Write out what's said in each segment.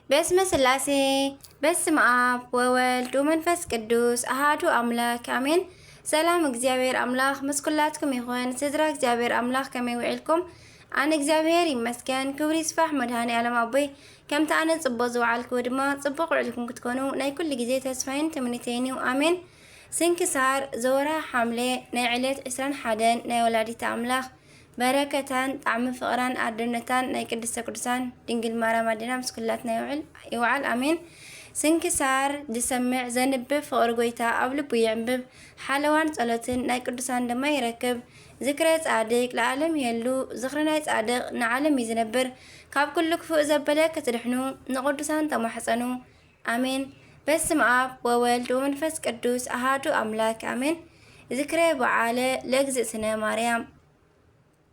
በስመ ስላሴ፣ በስመ አብ ወወልድ ወመንፈስ ቅዱስ አሃዱ አምላክ አሜን። ሰላም እግዚኣብሔር አምላክ ምስ ኩላትኩም ይኹን። ስድራ እግዚኣብሔር አምላክ ከመይ ውዒልኩም? ኣነ እግዚኣብሔር ይመስገን፣ ክብሪ ይስፋሕ መድኃኔ ዓለም ኣቦይ። ከምቲ ኣነ ጽቡቕ ዝወዓልክዎ ድማ ጽቡቕ ውዒልኩም ክትኮኑ ናይ ኩሉ ግዜ ተስፋይን ትምኒተይን እዩ። ኣሜን። ስንክሳር ዘወርሃ ሓምሌ ናይ ዕለት ዕስራን ሓደን ናይ ወላዲተ ኣምላኽ በረከታን ጣዕሚ ፍቕራን ኣደነታን ናይ ቅድስተ ቅዱሳን ድንግል ማርያም ኣዴና ምስ ኩላትና ይውዕል፣ ይውዓል። ኣሜን። ስንክሳር ዝሰምዕ ዘንብብ ፍቕሪ ጎይታ ኣብ ልቡ የዕንብብ፣ ሓለዋን ጸሎትን ናይ ቅዱሳን ድማ ይረክብ። ዝክረ ጻድቅ ለዓለም ይሄሉ፣ ዝኽሪ ናይ ጻድቅ ንዓለም እዩ ዝነብር። ካብ ኩሉ ክፉእ ዘበለ ክትድሕኑ ንቅዱሳን ተማሕጸኑ። ኣሜን። በስመ አብ ወወልድ ወመንፈስ ቅዱስ አሃዱ አምላክ አሜን። ዝክረ በዓለ ለእግዝእትነ ማርያም።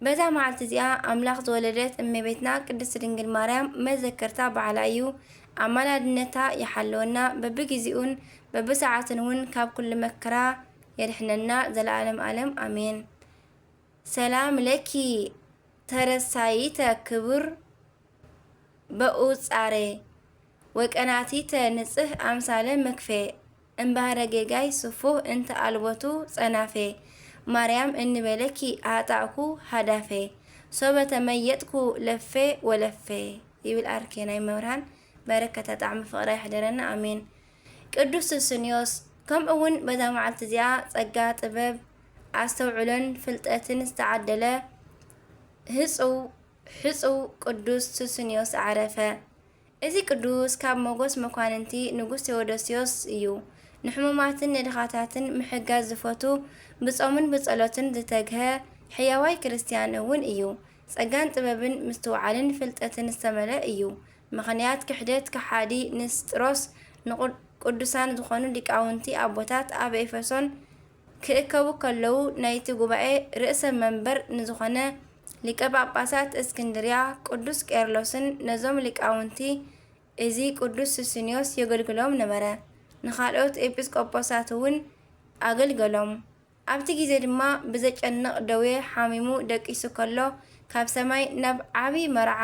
በዛ መዓልቲ እዚኣ ኣምላኽ ዝወለደት እመቤትና ቅድስት ድንግል ማርያም መዘከርታ በዓላ እዩ። ኣማላድነታ ይሓልወና፣ በብጊዜኡን በብሰዓቱን እውን ካብ ኩሉ መከራ የድሕነና፣ ዘለዓለም ዓለም ኣሜን። ሰላም ለኪ ተረሳይተ ክቡር በኡ ጻሬ፣ ወቀናቲተ ንጽህ ኣምሳለ መክፌ፣ እምባህረ ጌጋይ ስፉህ እንተ ኣልቦቱ ጸናፌ፣ ማርያም እንበለኪ ኣጣእኩ ሃዳፌ፣ ሶበ ተመየጥኩ ለፌ ወለፌ ይብል ኣርኬ ናይ መብርሃን። በረከታ ጣዕሚ ፍቕራ ይሕደረና፣ ኣሜን። ቅዱስ ሱስንዮስ፣ ከምኡ እውን በዛ መዓልቲ እዚኣ ጸጋ፣ ጥበብ፣ ኣስተውዕሎን ፍልጠትን ዝተዓደለ ህጹው፣ ሕጹው ቅዱስ ሱስንዮስ ኣዕረፈ። እዚ ቅዱስ ካብ መጎስ መኳንንቲ ንጉስ ቴዎዶስዮስ እዩ። ንሕሙማትን ንድኻታትን ምሕጋዝ ዝፈቱ፣ ብጾምን ብጸሎትን ዝተግሀ ሕያዋይ ክርስትያን እውን እዩ። ጸጋን ጥበብን ምስትውዓልን ፍልጠትን ዝተመልአ እዩ። ምኽንያት ክሕደት ከሓዲ ንስጥሮስ ንቅዱሳን ዝኾኑ ሊቃውንቲ ኣቦታት ኣብ ኤፌሶን ክእከቡ ከለዉ ናይቲ ጉባኤ ርእሰ መንበር ንዝኾነ ሊቀ ጳጳሳት እስክንድርያ ቅዱስ ቄርሎስን ነዞም ሊቃውንቲ እዚ ቅዱስ ሱስንዮስ የገልግሎም ነበረ። ንኻልኦት ኤጲስቆጶሳት እውን ኣገልገሎም። ኣብቲ ግዜ ድማ ብዘጨንቕ ደዌ ሓሚሙ ደቂሱ ከሎ፣ ካብ ሰማይ ናብ ዓቢ መርዓ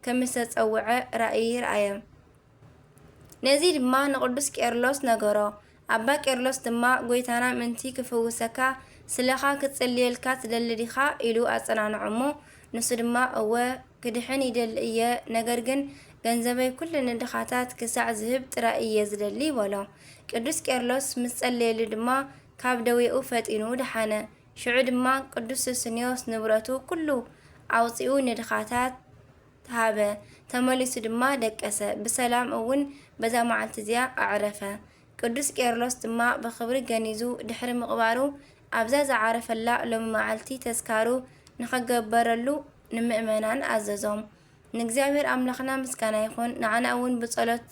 ከም ዝተጸውዐ ራእይ ረኣየ። ነዚ ድማ ንቅዱስ ቄርሎስ ነገሮ። ኣባ ቄርሎስ ድማ፣ "ጐይታና ምእንቲ ክፍውሰካ ስለኻ ክጽልየልካ ትደሊ ዲኻ?" ኢሉ ኣጸናንዖ እሞ፣ ንሱ ድማ፣ "እወ፣ ክድሕን ይደሊ እየ፣ ነገር ግን ገንዘበይ ኩሉ ንድኻታት ክሳዕ ዝህብ ጥራይ እየ ዝደሊ" በሎ። ቅዱስ ቄርሎስ ምስ ጸለየሉ ድማ ካብ ደዌኡ ፈጢኑ ደሓነ። ሽዑ ድማ ቅዱስ ሱስንዮስ ንብረቱ ኩሉ ኣውጺኡ ንድኻታት ሃበ። ተመሊሱ ድማ ደቀሰ። ብሰላም እውን በዛ መዓልቲ እዚኣ ኣዕረፈ። ቅዱስ ቄርሎስ ድማ ብኽብሪ ገኒዙ ድሕሪ ምቕባሩ፣ ኣብዛ ዝዓረፈላ ሎሚ መዓልቲ ተስካሩ ንኸገበረሉ ንምእመናን ኣዘዞም። ንእግዚኣብሔር ኣምላኽና ምስጋና ይኹን። ንዓና እውን ብጸሎት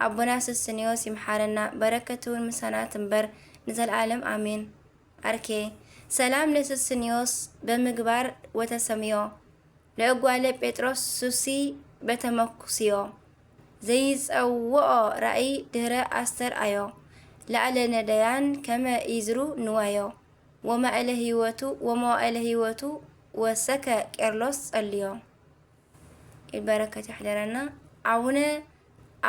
ኣቦና ሱስንዮስ ይምሓረና፣ በረከቱ እውን ምሳና ትንበር ንዘለዓለም ኣሜን። ኣርኬ ሰላም ለሱስንዮስ በምግባር ወተሰምዮ ለእጓለ ጴጥሮስ ሱሲ በተመኩስዮ ዘይጸውኦ ራእይ ድህረ ኣስተርኣዮ ለኣለ ነደያን ከመ ይዝሩ ንዋዮ ወማእለ ህይወቱ ወመዋእለ ህይወቱ ወሰከ ቄርሎስ ጸልዮ። በረከት ይሕደረና። ኣቡነ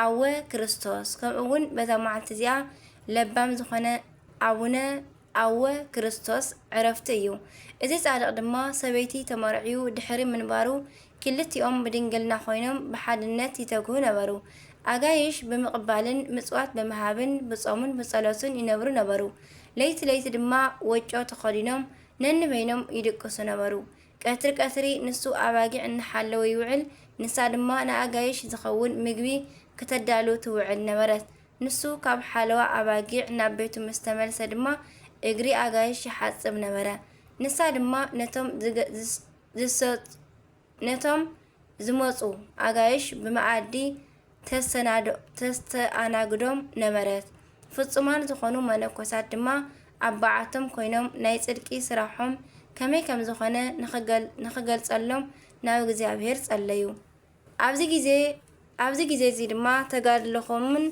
ኣወ ክርስቶስ፣ ከምኡ እውን በዛ መዓልቲ እዚኣ ለባም ዝኾነ ኣቡነ ኣወ ክርስቶስ ዕረፍቱ እዩ። እዚ ጻድቕ ድማ ሰበይቲ ተመርዕዩ ድሕሪ ምንባሩ፣ ክልቲኦም ብድንግልና ኮይኖም ብሓድነት ይተግሁ ነበሩ። ኣጋይሽ ብምቕባልን ምጽዋት ብምሃብን ብጾምን ብጸሎትን ይነብሩ ነበሩ። ለይቲ ለይቲ ድማ ወጮ ተኸዲኖም ነንበይኖም ይድቅሱ ነበሩ። ቀትሪ ቀትሪ ንሱ ኣባጊዕ እናሓለወ ይውዕል፣ ንሳ ድማ ንኣጋይሽ ዝኸውን ምግቢ ክተዳሉ ትውዕል ነበረት። ንሱ ካብ ሓለዋ ኣባጊዕ ናብ ቤቱ ምስ ተመልሰ ድማ እግሪ ኣጋይሽ ይሓጽብ ነበረ። ንሳ ድማ ነቶም ዝገ-፣ ዝስ-፣ ዝሰጥ-፣ ነቶም ዝመጹ ኣጋይሽ ብመኣዲ ተሰናዶ-፣ ተስተኣናግዶም ነበረት። ፍጹማን ዝኾኑ መነኮሳት ድማ ኣብ በዓቶም ኮይኖም ናይ ጽድቂ ስራሖም ከመይ ከም ዝኾነ ንኽገል-፣ ንኽገልጸሎም ናብ እግዚኣብሔር ጸለዩ። ኣብዚ ግዜ፣ ኣብዚ ግዜ እዚ ድማ ተጋድሎኹምን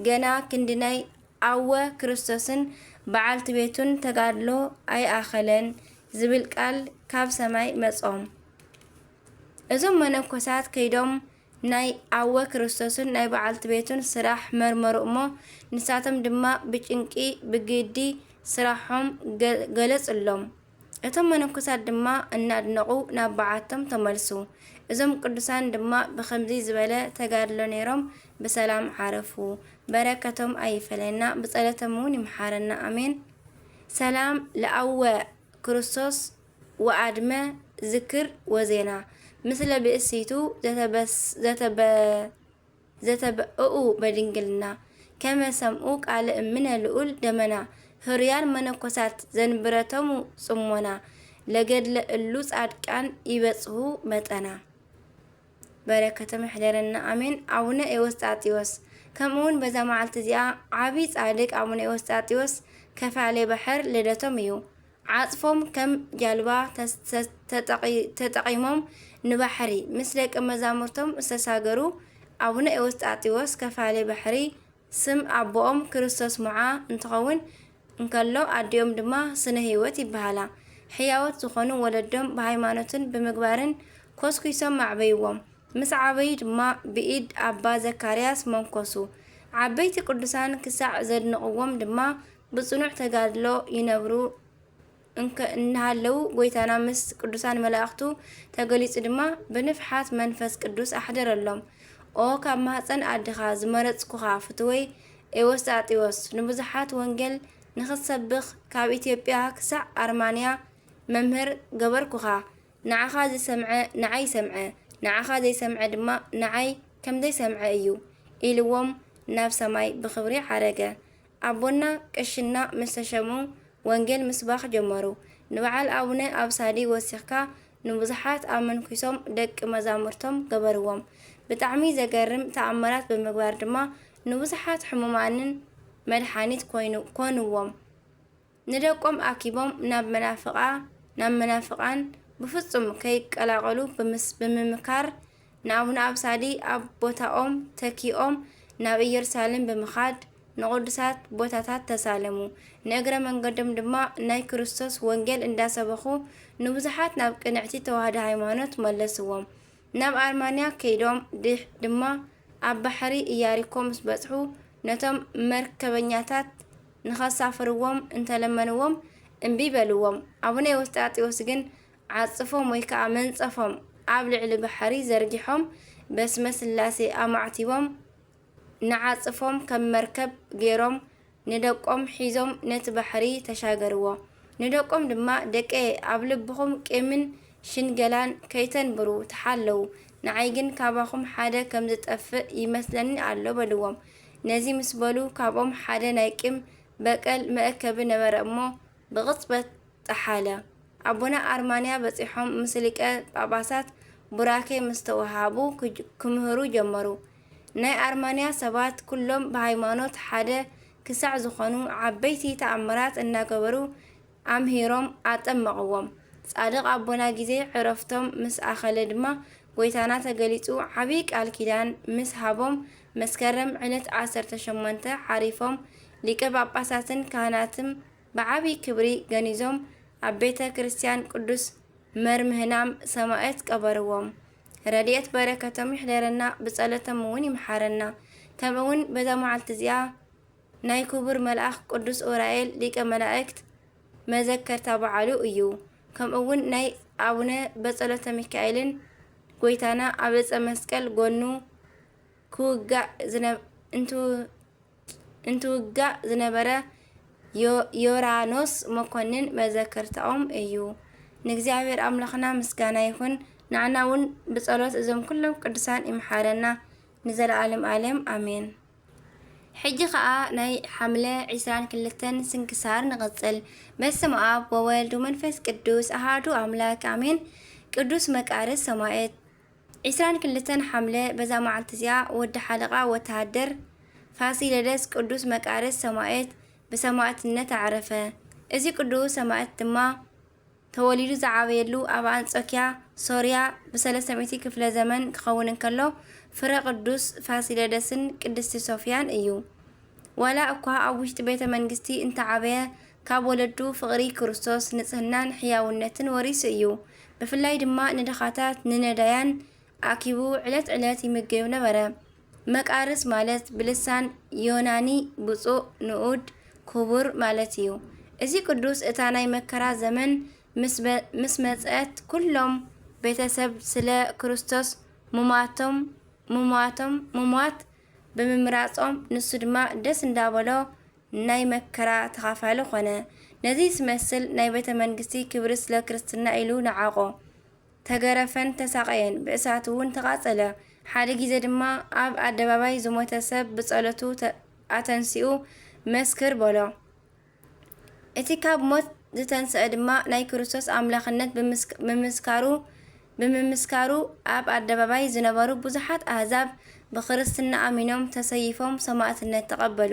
ገና ክንዲ ናይ ኣወ ክርስቶስን በዓልቲ ቤቱን ተጋድሎ ኣይኣኸለን ዝብል ቃል ካብ ሰማይ መጾም። እዞም መነኮሳት ከይዶም ናይ ኣወ ክርስቶስን ናይ በዓልቲ ቤቱን ስራሕ መርመሩ እሞ፣ ንሳቶም ድማ ብጭንቂ ብግዲ ስራሖም ገ-፣ ገለጹሎም። እቶም መነኮሳት ድማ እናድነቑ ናብ በዓቶም ተመልሱ። እዞም ቅዱሳን ድማ ብኸምዚ ዝበለ ተጋድሎ ነይሮም ብሰላም ዓረፉ። በረከቶም ኣይፈለየና፣ ብጸሎቶም እውን ይምሓረና። ኣሜን። ሰላም ለኣወ ክርስቶስ ወኣድመ ዝክር ወዜና፣ ምስለ ብእሲቱ ዘተበስ-፣ ዘተበ-፣ ዘተበእኡ በድንግልና፣ ከመ ሰምኡ ቃለ እምነ ልዑል ደመና፣ ህሩያን መነኮሳት ዘንብረቶሙ ጽሞና፣ ለገድለ እሉ ጻድቃን ይበጽሑ መጠና። በረከቶም ይሕደረና፣ ኣሜን። ኣቡነ ኤዎስጣቴዎስ። ከምኡ እውን በዛ መዓልቲ እዚኣ ዓቢ ጻድቅ ኣቡነ ኤዎስጣቴዎስ ከፋሌ ባሕር ልደቶም እዩ። ዓጽፎም ከም ጃልባ ተስ-፣ ተስ-፣ ተጠቂ-፣ ተጠቂሞም ንባሕሪ ምስ ደቂ መዛሙርቶም ዝተሳገሩ። ኣቡነ ኤዎስጣቴዎስ ከፋሌ ባሕሪ ስም ኣቦኦም ክርስቶስ ሞዓ እንትኸውን እንከሎ፣ ኣዲኦም ድማ ስነ ህይወት ይበሃላ። ሕያዎት ዝኾኑ ወለዶም ብሃይማኖትን ብምግባርን ኮስኩሶም ኣዕበይዎም። ምስ ዓበዩ ድማ ብኢድ ኣባ ዘካርያስ መንኮሱ። ዓበይቲ ቅዱሳን ክሳዕ ዘድንቕዎም ድማ ብጽኑዕ ተጋድሎ ይነብሩ እንከ እናሃለዉ፣ ጎይታና ምስ ቅዱሳን መላእኽቱ ተገሊጹ ድማ ብንፍሓት መንፈስ ቅዱስ ኣሕደረሎም። ኦ ካብ ማህፀን ኣድኻ ዝመረጽኩኻ ፍትወይ ኤዎስጣቴዎስ፣ ንብዙሓት ወንጌል ንኽትሰብኽ ካብ ኢትዮጵያ ክሳዕ ኣርማንያ መምህር ገበርኩኻ። ንዓኻ ዝሰምዐ ንዓይ ይሰምዐ፣ ንዓኻ ዘይሰምዐ ድማ ንዓይ ከም ዘይሰምዐ እዩ ኢልዎም ናብ ሰማይ ብኽብሪ ዓረገ። ኣቦና ቅሽና ምስ ተሸሙ ወንጌል ምስባኽ ጀመሩ። ንበዓል ኣቡነ ኣብሳዲ ወሲኽካ ንብዙሓት ኣመንኪሶም ደቂ መዛሙርቶም ገበርዎም። ብጣዕሚ ዘገርም ተኣምራት ብምግባር ድማ ንብዙሓት ሕሙማንን መድሓኒት ኮይኑ-፣ ኮንዎም። ንደቆም ኣኪቦም ናብ መናፍቓ-፣ ናብ መናፍቓን ብፍጹም ከይቀላቐሉ ብምስ-፣ ብምምካር ንኣቡነ ኣብሳዲ ኣብ ቦታኦም ተኪኦም ናብ ኢየሩሳሌም ብምኻድ ንቕዱሳት ቦታታት ተሳለሙ። ንእግረ መንገዶም ድማ ናይ ክርስቶስ ወንጌል እንዳሰበኹ ንብዙሓት ናብ ቅንዕቲ ተዋህዶ ሃይማኖት መለስዎም። ናብ ኣርማንያ ከይዶም ድሕ-፣ ድማ ኣብ ባሕሪ ኢያሪኮ ምስ በጽሑ ነቶም መርከበኛታት ንኸሳፍርዎም እንተለመንዎም እምቢ በልዎም። ኣቡነ ኤዎስጣቴዎስ ግን ዓጽፎም ወይ ከዓ መንጸፎም ኣብ ልዕሊ ባሕሪ ዘርጊሖም በስመ ስላሴ ኣማዕቲቦም ንዓጽፎም ከም መርከብ ገይሮም ንደቆም ሒዞም ነቲ ባሕሪ ተሻገርዎ። ንደቆም ድማ፣ ደቀየ፣ ኣብ ልብኹም ቂምን ሽንገላን ከይተንብሩ ተሓለዉ። ንዓይ ግን ካባኹም ሓደ ከም ዝጠፍእ ይመስለኒ ኣሎ በልዎም። ነዚ ምስ በሉ ካብኦም ሓደ ናይ ቂም በቀል መእከቢ ነበረ እሞ ብቕጽበት ጠሓለ። ኣቦና ኣርማንያ በጺሖም ምስ ሊቀ ጳጳሳት ቡራኬ ምስ ተወሃቡ ክጅ-፣ ክምህሩ ጀመሩ። ናይ ኣርማንያ ሰባት ኩሎም ብሃይማኖት ሓደ ክሳዕ ዝኾኑ ዓበይቲ ተኣምራት እናገበሩ ኣምሂሮም ኣጠመቕዎም። ጻድቕ ኣቦና ግዜ ዕረፍቶም ምስ ኣኸለ ድማ ጎይታና ተገሊጹ ዓቢ ቃል ኪዳን ምስ ሃቦም መስከረም ዕለት ዓሰርተ ሸሞንተ ዓሪፎም። ሊቀ ጳጳሳትን ካህናትም ብዓቢ ክብሪ ገኒዞም ኣብ ቤተ ክርስቲያን ቅዱስ መርምህናም ሰማእት ቀበርዎም። ረድኤት በረከቶም ይሕደረና፣ ብጸሎቶም እውን ይምሓረና። ከምኡ እውን በዛ መዓልቲ እዚኣ ናይ ክቡር መልኣኽ ቅዱስ ኡራኤል ሊቀ መላእክት መዘከርታ በዓሉ እዩ። ከምኡ እውን ናይ ኣቡነ በጸሎተ ሚካኤልን ጎይታና ኣብ ዕፀ መስቀል ጎኑ ክውጋእ ዝነ-፣ እንት-፣ እንትውጋእ ዝነበረ ዮ-፣ ዮራኖስ መኮንን መዘከርታኦም እዩ። ንእግዚኣብሔር ኣምላኽና ምስጋና ይኹን። ንዓና እውን ብጸሎት እዞም ኩሎም ቅዱሳን ይምሓረና ንዘለዓለም ዓለም። ኣሜን። ሕጂ ኸኣ ናይ ሓምለ ዒስራን ክልተን ስንክሳር ንቐጽል። በስመ ኣብ ወወልድ ወመንፈስ ቅዱስ ኣሃዱ ኣምላክ ኣሜን። ቅዱስ መቃርስ ሰማዕት። ዒስራን ክልተን ሓምለ በዛ መዓልቲ እዚኣ ወዲ ሓለቓ ወተሃደር ፋሲለደስ ቅዱስ መቃርስ ሰማዕት ብሰማዕትነት ኣዕረፈ። እዚ ቅዱስ ሰማዕት ድማ ተወሊዱ ዝዓበየሉ ኣብ ኣንጾኪያ ሶርያ ብሰለስተ ሚእቲ ክፍለ ዘመን ክኸውን እንከሎ፣ ፍረ ቅዱስ ፋሲለደስን ቅድስቲ ሶፍያን እዩ። ዋላ እኳ ኣብ ውሽጢ ቤተ መንግስቲ እንተዓበየ፣ ካብ ወለዱ ፍቕሪ ክርስቶስ፣ ንጽህናን ሕያውነትን ወሪሱ እዩ። ብፍላይ ድማ ንድኻታት፣ ንነዳያን ኣኪቡ ዕለት ዕለት ይምገብ ነበረ። መቃርስ ማለት ብልሳን ዮናኒ ብፁዕ፣ ንኡድ፣ ክቡር ማለት እዩ። እዚ ቅዱስ እታ ናይ መከራ ዘመን ምስ በ-፣ ምስ መጸት፣ ኩሎም ቤተሰብ ስለ ክርስቶስ ምሟቶም፣ ምሟቶም፣ ምሟት ብምምራጾም፣ ንሱ ድማ ደስ እንዳበሎ ናይ መከራ ተኻፋሊ ኾነ። ነዚ ዝመስል ናይ ቤተ መንግስቲ ክብሪ ስለ ክርስትና ኢሉ ነዓቆ። ተገረፈን ተሳቐየን፣ ብእሳት እውን ተቓጸለ። ሓደ ግዜ ድማ ኣብ ኣደባባይ ዝሞተ ሰብ ብጸሎቱ ተ-፣ ኣተንሲኡ መስክር በሎ። እቲ ካብ ሞት ዝተንስአ ድማ ናይ ክርስቶስ ኣምላኽነት ብምስክ-፣ ብምስካሩ፣ ብምምስካሩ ኣብ ኣደባባይ ዝነበሩ ብዙሓት ኣህዛብ ብክርስትና ኣሚኖም ተሰይፎም ሰማዕትነት ተቐበሉ።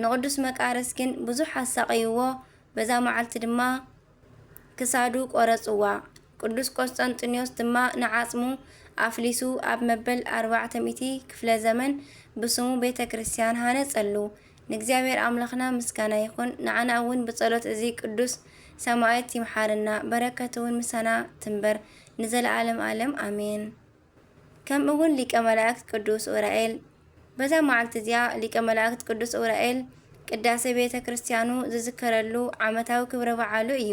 ንቅዱስ መቃርስ ግን ብዙሕ ኣሳቐይዎ። በዛ መዓልቲ ድማ ክሳዱ ቆረጽዋ። ቅዱስ ቆስጠንጢኖስ ድማ ንዓጽሙ ኣፍሊሱ ኣብ መበል ኣርባዕተ ሚእቲ ክፍለ ዘመን ብስሙ ቤተ ክርስቲያን ሃነጸሉ። ንእግዚኣብሔር ኣምላኽና ምስጋና ይኹን። ንዓና እውን ብጸሎት እዚ ቅዱስ ሰማዕት ይምሓረና፣ በረከቱ እውን ምሳና ትንበር ንዘለዓለም ዓለም ኣሜን። ከምኡ እውን ሊቀ መላእክት ቅዱስ ኡራኤል። በዛ መዓልቲ እዚኣ ሊቀ መላእክት ቅዱስ ኡራኤል ቅዳሴ ቤተ ክርስቲያኑ ዝዝከረሉ ዓመታዊ ክብረ በዓሉ እዩ።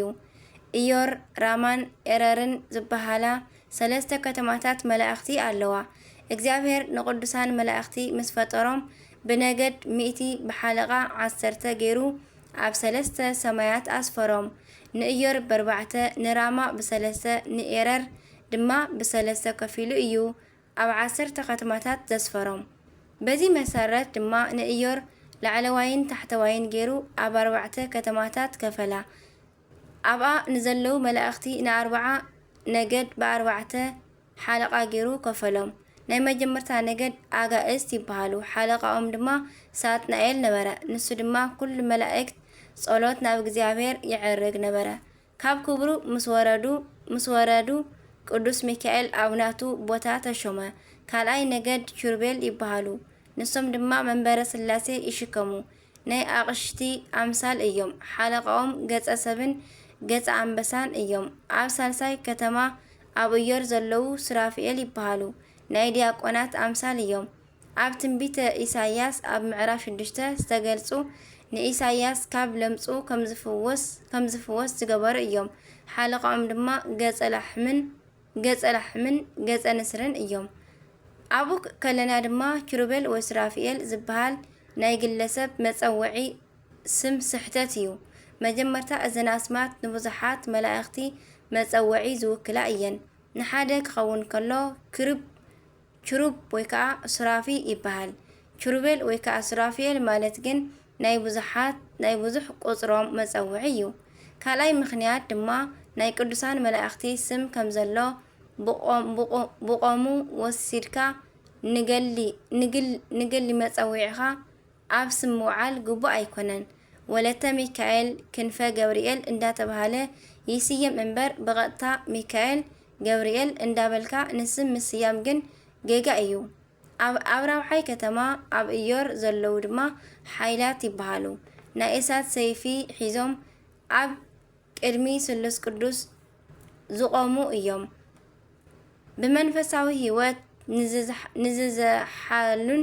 ኢዮር፣ ራማን ኤረርን ዝበሃላ ሰለስተ ከተማታት መላእኽቲ ኣለዋ። እግዚኣብሔር ንቅዱሳን መላእኽቲ ምስ ፈጠሮም ብነገድ ሚእቲ ብሓለቓ ዓሰርተ ገይሩ ኣብ ሰለስተ ሰማያት ኣስፈሮም። ንእዮር በርባዕተ፣ ንራማ ብሰለስተ፣ ንኤረር ድማ ብሰለስተ ከፊሉ እዩ ኣብ ዓሰርተ ከተማታት ዘስፈሮም። በዚ መሰረት ድማ ንእዮር ላዕለዋይን ታሕተዋይን ገይሩ ኣብ ኣርባዕተ ከተማታት ከፈላ። ኣብኣ ንዘለዉ መላእኽቲ ንኣርብዓ ነገድ ብኣርባዕተ ሓለቓ ገይሩ ከፈሎም። ናይ መጀመርታ ነገድ ኣጋእዝት ይበሃሉ። ሓለቓኦም ድማ ሳጥናኤል ነበረ። ንሱ ድማ ኩሉ መላእክት ጸሎት ናብ እግዚኣብሔር የዕርግ ነበረ። ካብ ክብሩ ምስ ወረዱ፣ ምስ ወረዱ ቅዱስ ሚካኤል ኣብ ናቱ ቦታ ተሾመ። ካልኣይ ነገድ ኪሩቤል ይበሃሉ። ንሶም ድማ መንበረ ስላሴ ይሽከሙ። ናይ ኣቕሽቲ ኣምሳል እዮም። ሓለቓኦም ገጸ ሰብን ገጸ ኣንበሳን እዮም። ኣብ ሳልሳይ ከተማ ኣብ እዮር ዘለዉ ሱራፊኤል ይበሃሉ። ናይ ዲያቆናት ኣምሳል እዮም። ኣብ ትንቢተ ኢሳይያስ ኣብ ምዕራፍ ሽዱሽተ ዝተገልጹ ንኢሳይያስ ካብ ለምጹ ከም ዝፍወስ፣ ከም ዝፍወስ ዝገበሩ እዮም። ሓለቓኦም ድማ ገጸ ላሕምን፣ ገጸ ላሕምን ገጸ ንስርን እዮም። ኣብኡ ከለና ድማ ኪሩቤል ወይ ሱራፊኤል ዝበሃል ናይ ግለሰብ መጸውዒ ስም ስሕተት እዩ። መጀመርታ እዘን ኣስማት ንብዙሓት መላእኽቲ መጸውዒ ዝውክላ እየን። ንሓደ ክኸውን ከሎ ክሩብ፣ ኪሩብ ወይ ከዓ ሱራፊ ይበሃል። ኪሩቤል ወይ ከዓ ሱራፊኤል ማለት ግን ናይ ብዙሓት፣ ናይ ብዙሕ ቁጽሮም መጸውዒ እዩ። ካልኣይ ምኽንያት ድማ ናይ ቅዱሳን መላእኽቲ ስም ከም ዘሎ ብቆም-፣ ብቆ-፣ ብቆሙ ወሲድካ ንገሊ፣ ንግል-፣ ንገሊ መጸውዒኻ ኣብ ስም ምውዓል ግቡእ ኣይኮነን። ወለተ ሚካኤል፣ ክንፈ ገብርኤል እንዳተባሃለ ይስየም እምበር ብቐጥታ ሚካኤል ገብርኤል እንዳበልካ ንስም ምስያም ግን ጌጋ እዩ። ኣብ፣ ኣብ ራብዓይ ከተማ ኣብ እዮር ዘለዉ ድማ ሓይላት ይበሃሉ። ናይ እሳት ሰይፊ ሒዞም ኣብ ቅድሚ ስሉስ ቅዱስ ዝቖሙ እዮም። ብመንፈሳዊ ህይወት ንዝዝሕ-፣ ንዝዝሓሉን፣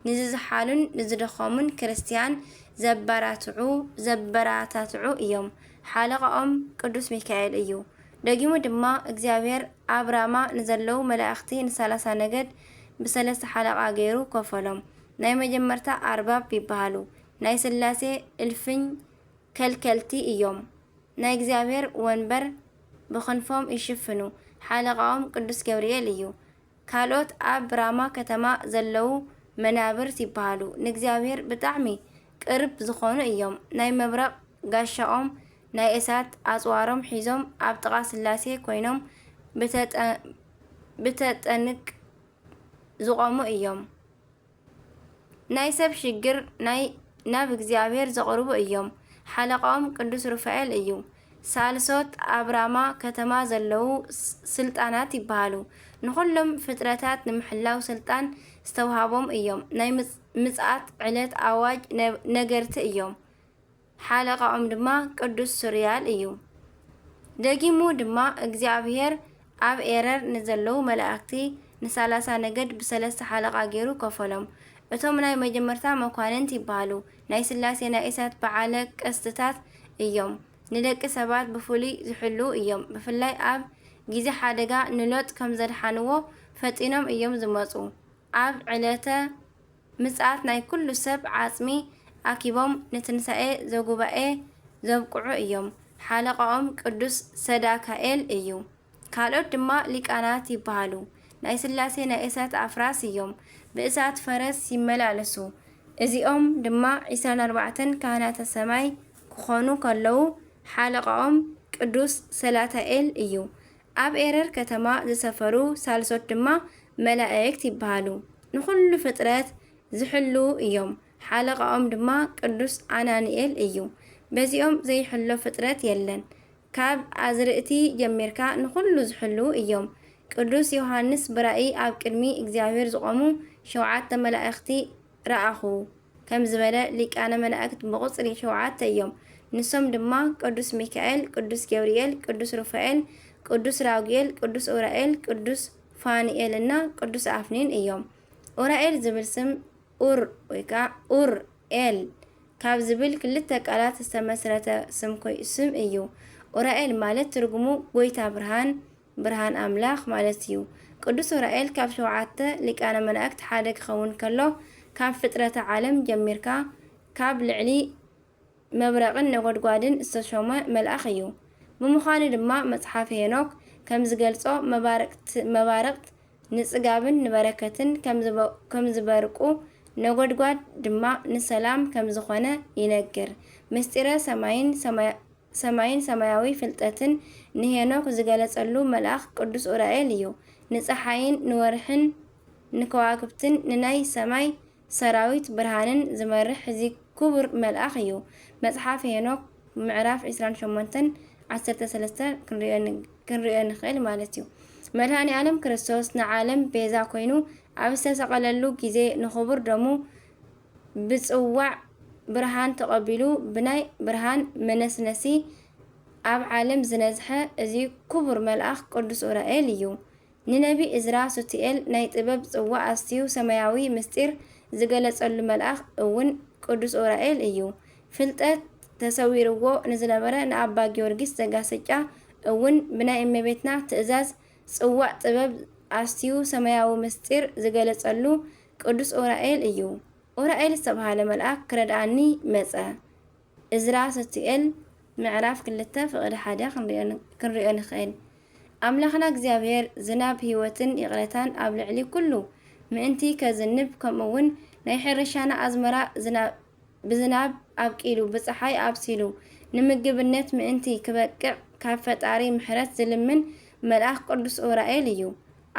ንዝዝሓሉን ንዝደኸሙን ክርስቲያን ዘበራትዑ፣ ዘበራታትዑ እዮም። ሓለቓኦም ቅዱስ ሚካኤል እዩ። ደጊሙ ድማ እግዚኣብሔር ኣብ ራማ ንዘለዉ መላእኽቲ ንሰላሳ ነገድ ብሰለስተ ሓለቓ ገይሩ ከፈሎም። ናይ መጀመርታ ኣርባብ ይበሃሉ። ናይ ስላሴ እልፍኝ ከልከልቲ እዮም። ናይ እግዚኣብሔር ወንበር ብኽንፎም ይሽፍኑ። ሓለቓኦም ቅዱስ ገብርኤል እዩ። ካልኦት ኣብ ራማ ከተማ ዘለዉ መናብርት ይበሃሉ። ንእግዚኣብሔር ብጣዕሚ ቅርብ ዝኾኑ እዮም። ናይ መብረቕ ጋሻኦም፣ ናይ እሳት ኣጽዋሮም ሒዞም ኣብ ጥቓ ስላሴ ኮይኖም ብተጠ-፣ ብተጠንቅ ዝቖሙ እዮም። ናይ ሰብ ሽግር ናይ፣ ናብ እግዚኣብሔር ዘቕርቡ እዮም። ሓለቓኦም ቅዱስ ሩፋኤል እዩ። ሳልሶት ኣብ ራማ ከተማ ዘለዉ ስ-፣ ስልጣናት ይበሃሉ። ንኹሎም ፍጥረታት ንምሕላው ስልጣን ዝተውሃቦም እዮም። ናይ ምጽ-፣ ምጽኣት ዕለት ኣዋጅ ነ-፣ ነገርቲ እዮም። ሓለቓኦም ድማ ቅዱስ ሱርያል እዩ። ደጊሙ ድማ እግዚኣብሔር ኣብ ኤረር ንዘለዉ መላእኽቲ ንሳላሳ ነገድ ብሰለስተ ሓለቓ ገይሩ ከፈሎም። እቶም ናይ መጀመርታ መኳንንት ይበሃሉ። ናይ ስላሴ ናይ እሳት በዓለ ቀስትታት እዮም። ንደቂ ሰባት ብፍሉይ ዝሕልዉ እዮም። ብፍላይ ኣብ ግዜ ሓደጋ ንሎጥ ከም ዘድሓንዎ ፈጢኖም እዮም ዝመጹ። ኣብ ዕለተ ምጽኣት ናይ ኩሉ ሰብ ዓጽሚ ኣኪቦም ንትንሳኤ ዘጉባኤ ዘብቅዑ እዮም። ሓለቓኦም ቅዱስ ሰዳካኤል እዩ። ካልኦት ድማ ሊቃናት ይበሃሉ። ናይ ስላሴ ናይ እሳት ኣፍራስ እዮም። ብእሳት ፈረስ ይመላለሱ። እዚኦም ድማ ዒስራን ኣርባዕተን ካህናተ ሰማይ ክኾኑ ከለዉ፣ ሓለቓኦም ቅዱስ ሰላታኤል እዩ። ኣብ ኤረር ከተማ ዝሰፈሩ ሳልሶት ድማ መላእክት ይበሃሉ። ንኹሉ ፍጥረት ዝሕልዉ እዮም። ሓለቓኦም ድማ ቅዱስ ኣናንኤል እዩ። በዚኦም ዘይሕሎ ፍጥረት የለን። ካብ ኣዝርእቲ ጀሚርካ ንኹሉ ዝሕልዉ እዮም። ቅዱስ ዮሃንስ ብራእይ ኣብ ቅድሚ እግዚኣብሔር ዝቖሙ ሸውዓተ መላእኽቲ ረኣኹ ከም ዝበለ፣ ሊቃነ መላእክት ብቑጽሪ ሸውዓተ እዮም። ንሶም ድማ ቅዱስ ሚካኤል፣ ቅዱስ ገብርኤል፣ ቅዱስ ሩፋኤል፣ ቅዱስ ራጉኤል፣ ቅዱስ ኡራኤል፣ ቅዱስ ፋኑኤል እና ቅዱስ ኣፍኒን እዮም። ኡራኤል ዝብል ስም ኡር ወይ ከዓ ኡር ኤል ካብ ዝብል ክልተ ቃላት ዝተመስረተ ስም ኮይ-፣ ስም እዩ። ኡራኤል ማለት ትርጉሙ ጎይታ ብርሃን፣ ብርሃን ኣምላኽ ማለት እዩ። ቅዱስ ኡራኤል ካብ ሸውዓተ ሊቃነ መላእክት ሓደ ክኸውን ከሎ፣ ካብ ፍጥረተ ዓለም ጀሚርካ ካብ ልዕሊ መብረቕን ነጎድጓድን ዝተሾመ መልኣኽ እዩ። ብምዃኑ ድማ መጽሓፍ ሄኖክ ከም ዝገልጾ፣ መባርቕት-፣ መባርቕት ንጽጋብን ንበረከትን ከም ዝበ-፣ ከም ዝበርቁ፣ ነጎድጓድ ድማ ንሰላም ከም ዝኾነ ይነግር። ምስጢረ ሰማይን ሰማያ-፣ ሰማይን ሰማያዊ ፍልጠትን ንሄኖክ ዝገለጸሉ መልኣኽ ቅዱስ ኡራኤል እዩ። ንጸሓይን ንወርሕን ንከዋክብትን ንናይ ሰማይ ሰራዊት ብርሃንን ዝመርሕ እዚ ክቡር መልኣኽ እዩ። መጽሓፍ ሄኖክ ምዕራፍ ዒስራን ሸሞንተን ዓሰርተ ሰለስተ ክንሪኦ ን-፣ ክንሪኦ ንኽእል ማለት እዩ። መድኃኔ ዓለም ክርስቶስ ንዓለም ቤዛ ኮይኑ ኣብ ዝተሰቐለሉ ግዜ ንኽቡር ደሙ ብጽዋዕ ብርሃን ተቐቢሉ ብናይ ብርሃን መነስነሲ ኣብ ዓለም ዝነዝሐ እዚ ክቡር መልኣኽ ቅዱስ ኡራኤል እዩ። ንነቢ እዝራ ሱቱኤል ናይ ጥበብ ጽዋእ ኣስትዩ ሰማያዊ ምስጢር ዝገለጸሉ መልኣኽ እውን ቅዱስ ኡራኤል እዩ። ፍልጠት ተሰዊርዎ ንዝነበረ ንኣባ ጊዮርጊስ ዘጋስጫ እውን ብናይ እመቤትና ትእዛዝ ጽዋእ ጥበብ ኣስትዩ ሰማያዊ ምስጢር ዝገለጸሉ ቅዱስ ኡራኤል እዩ። ኡራኤል ዝተባህለ መልኣክ ክረድኣኒ መጸ። እዝራ ሱቱኤል ምዕራፍ ክልተ ፍቕዲ ሓደ ክንሪኦ ን-፣ ክንሪኦ ንኽእል። ኣምላኽና እግዚኣብሔር ዝናብ ህይወትን ይቕረታን ኣብ ልዕሊ ኩሉ ምእንቲ ከዝንብ፣ ከምኡ እውን ናይ ሕርሻና ኣዝመራ ዝና-፣ ብዝናብ ኣብቂሉ፣ ብጸሓይ ኣብሲሉ፣ ንምግብነት ምእንቲ ክበቅዕ ካብ ፈጣሪ ምሕረት ዝልምን መልኣኽ ቅዱስ ኡራኤል እዩ።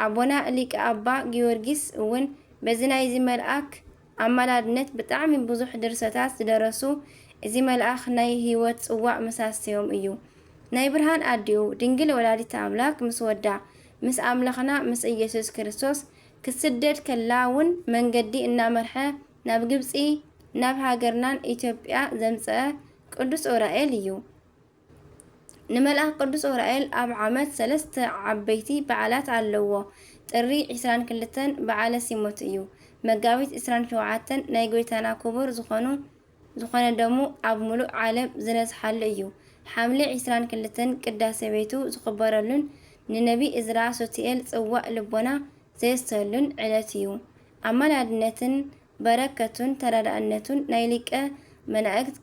ኣቦና ሊቀ ኣባ ጊዮርጊስ እውን በዚ ናይዚ መልኣክ ኣማላድነት ብጣዕሚ ብዙሕ ድርሰታት ዝደረሱ፣ እዚ መልኣኽ ናይ ህይወት ጽዋእ መሳሰዮም እዩ። ናይ ብርሃን ኣዲኡ ድንግል ወላዲተ ኣምላክ ምስ ወዳ፣ ምስ ኣምላኽና ምስ ኢየሱስ ክርስቶስ ክትስደድ ከላ እውን መንገዲ እናመርሐ ናብ ግብጺ፣ ናብ ሃገርናን ኢትዮጵያ ዘምጸአ ቅዱስ ኡራኤል እዩ። ንመልኣኽ ቅዱስ ኡራኤል ኣብ ዓመት ሰለስተ ዓበይቲ በዓላት ኣለዎ። ጥሪ ዒስራን ክልተን በዓለ ሲሞት እዩ። መጋቢት ዒስራን ሸውዓተን ናይ ጎይታና ክቡር ዝኾኑ፣ ዝኾነ ደሙ ኣብ ምሉእ ዓለም ዝነዝሓሉ እዩ። ሓምለ ዒስራን ክልተን ቅዳሴ ቤቱ ዝኽበረሉን ንነቢ እዝራ ሱቱኤል ጽዋእ ልቦና ዘየስተሉን ዕለት እዩ። ኣማላድነትን በረከቱን ተራዳእነቱን ናይ ሊቀ መላእክት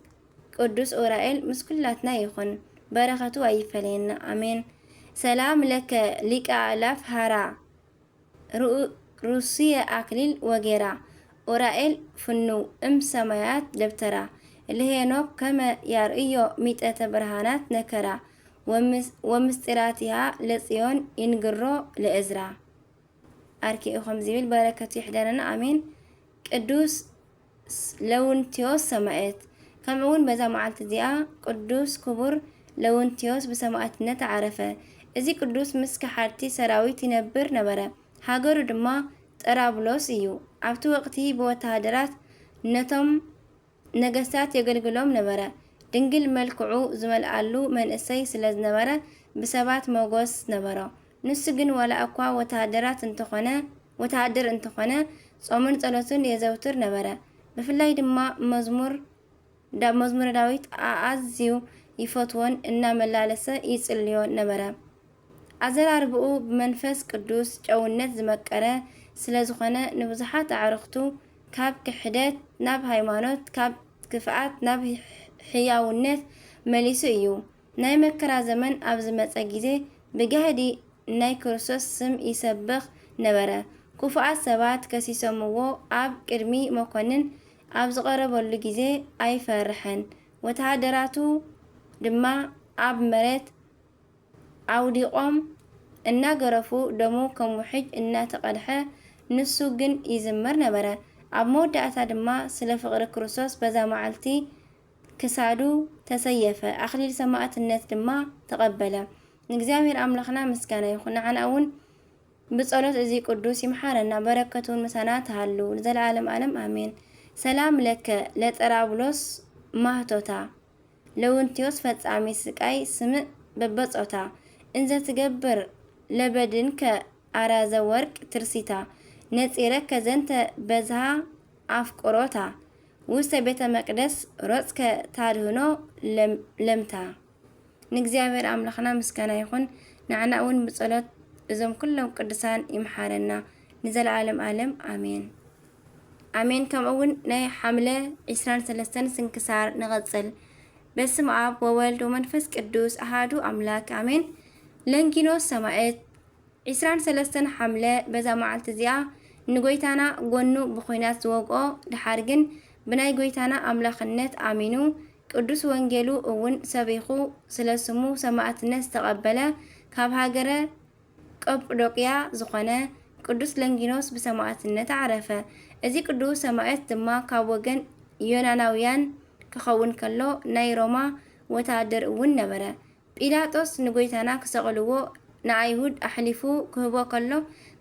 ቅዱስ ኡራኤል ምስ ኩላትና ይኹን። በረከቱ ኣይፈለየና። ኣሜን። ሰላም ለከ ሊቀ ኣእላፍ ሃራ ርኡ-፣ ሩስየ ኣክሊል ወጌራ ኡራኤል ፍኑው እም ሰማያት ደብተራ ለሄኖክ ከመ ያርእዮ ሚጠተ ብርሃናት ነከራ ወምስ-፣ ወምስጢራቲሃ ለጽዮን ይንግሮ ለእዝራ። ኣርኪኡ ከም ዝብል በረከቱ ይሕደረና። ኣሜን። ቅዱስ ስ-፣ ለውንቲዮስ ሰማዕት። ከምኡ እውን በዛ መዓልቲ እዚኣ ቅዱስ ክቡር ለውንቲዮስ ብሰማዕትነት ዓረፈ። እዚ ቅዱስ ምስ ከሓድቲ ሰራዊት ይነብር ነበረ። ሃገሩ ድማ ጠራብሎስ እዩ። ኣብቲ ወቕቲ ብወተሃደራት ነቶም ነገስታት የገልግሎም ነበረ። ድንግል መልክዑ ዝመልኣሉ መንእሰይ ስለ ዝነበረ ብሰባት ሞገስ ነበሮ። ንሱ ግን ዋላ እኳ ወተሃደራት እንተኾነ፣ ወተሃደር እንተኾነ፣ ጾምን ጸሎትን የዘውትር ነበረ። ብፍላይ ድማ መዝሙር፣ ዳ-፣ መዝሙረ ዳዊት ኣዝዩ ይፈትዎን እናመላለሰ ይጽልዮ ነበረ። ኣዘራርባኡ ብመንፈስ ቅዱስ ጨውነት ዝመቀረ ስለ ዝኾነ፣ ንብዙሓት ኣዕሩኽቱ ካብ ክሕደት ናብ ሃይማኖት፣ ካብ ክፍኣት ናብ ሕያውነት መሊሱ እዩ። ናይ መከራ ዘመን ኣብ ዝመጸ ግዜ፣ ብጋህዲ ናይ ክርስቶስ ስም ይሰብኽ ነበረ። ክፉኣት ሰባት ከሲሶምዎ ኣብ ቅድሚ መኮንን ኣብ ዝቐረበሉ ግዜ ኣይፈርሐን። ወተሃደራቱ ድማ ኣብ መሬት ኣውዲቖም እናገረፉ፣ ደሙ ከም ውሕጅ እናተቐድሐ፣ ንሱ ግን ይዝምር ነበረ። ኣብ መወዳእታ ድማ ስለ ፍቕሪ ክርስቶስ በዛ መዓልቲ ክሳዱ ተሰየፈ፣ ኣኽሊል ሰማዕትነት ድማ ተቐበለ። ንእግዚኣብሔር ኣምላኽና ምስጋና ይኹን። ንዓና እውን ብጸሎት እዚ ቅዱስ ይምሓረና፣ በረከቱ እውን ምሳና ትሃሉ ንዘለዓለም ዓለም ኣሜን። ሰላም ለከ ለጠራብሎስ ማህቶታ ለውንቲዮስ ፈጻሚ ስቃይ ስምዕ በበጾታ እንዘ ትገብር ለበድንከ ኣራዘ ወርቅ ትርሲታ ነጺረከ ዘንተ በዝሃ ኣፍቅሮታ ውስተ ቤተ መቅደስ ሮጽከ ታድህኖ ለም-፣ ለምታ። ንእግዚኣብሔር ኣምላኽና ምስጋና ይኹን። ንዓና እውን ብጸሎት እዞም ኩሎም ቅዱሳን ይምሓረና ንዘለዓለም ዓለም ኣሜን። ኣሜን። ከምኡ እውን ናይ ሓምለ ዕስራን ሰለስተን ስንክሳር ንቐጽል። በስመ ኣብ ወወልድ ወመንፈስ ቅዱስ ኣሃዱ ኣምላክ ኣሜን። ለንጊኖስ ሰማዕት። ዕስራን ሰለስተን ሓምለ በዛ መዓልቲ እዚኣ ንጎይታና ጎኑ ብኹናት ዝወግኦ፣ ድሓር ግን ብናይ ጎይታና ኣምላኽነት ኣሚኑ ቅዱስ ወንጌሉ እውን ሰቢኹ ስለ ስሙ ሰማዕትነት ዝተቐበለ፣ ካብ ሃገረ ቀጵዶቅያ ዝኾነ ቅዱስ ለንጊኖስ ብሰማዕትነት ኣዕረፈ። እዚ ቅዱስ ሰማዕት ድማ ካብ ወገን ዮናናውያን ክኸውን ከሎ፣ ናይ ሮማ ወተሃደር እውን ነበረ። ጲላጦስ ንጎይታና ክሰቕልዎ ንኣይሁድ ኣሕሊፉ ክህቦ ከሎ፣